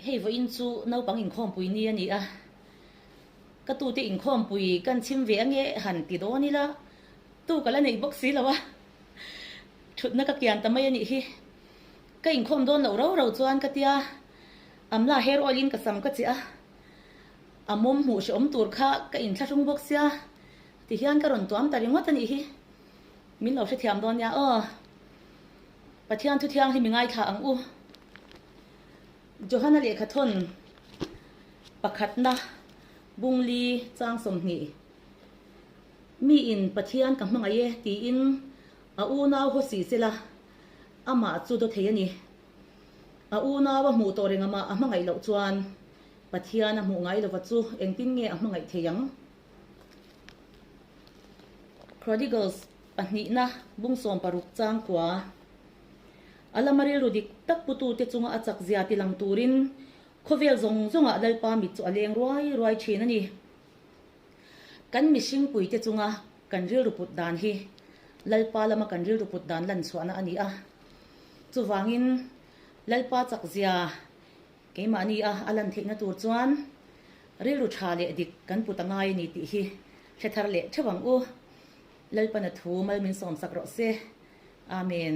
Hei vawiin chu naupang inkhawmpui ni a ni a, ka tute inkhawmpui kan chhim ve ange han ti dawn ila tu ka la neih bawk si lo a, thutna ka kian ta mai a nih hi. Ka inkhawm dawn loh rau rau chuan ka tia, amla hair oil in ka sam ka chiah a, a mawm hmuh hrehawm tur kha ka inthlahrung bawk sia tihian ka rawn tuam ta ringawt a nih hi. Min lo hrethiam dawn nia aw. Pathian thu thianghlim i ngaithla ang u. Johana lehkhathawn pakhatna bungli chang 20. Miin Pathian ka hmangaih e tiin a unau haw si sela amah chu daw thei a ni. A unau a hmuh tawh reng amah a hmangaih loh chuan Pathian a hmuh ngai lova chu engtin nge a hmangaih thei ang? Chronicles pahnihna bung 60 chang kua. A lama rilru dik tak putute chunga a chak zia ti lang turin khawvel zawng zawngah Lalpa mit chu a leng ruai ruai thin a ni. Kan mihring puite chunga kan rilru put dan hi Lalpa lama kan rilru put dan lan chhuahna a ni a. Chuvangin Lalpa chak zia Keimahni a a lan theihna tur chuan rilru tha leh dik kan put a ngai a ni tih hi hre thar leh theuh ang u. Lalpana thu mal min sawmsak rawh se. Amen.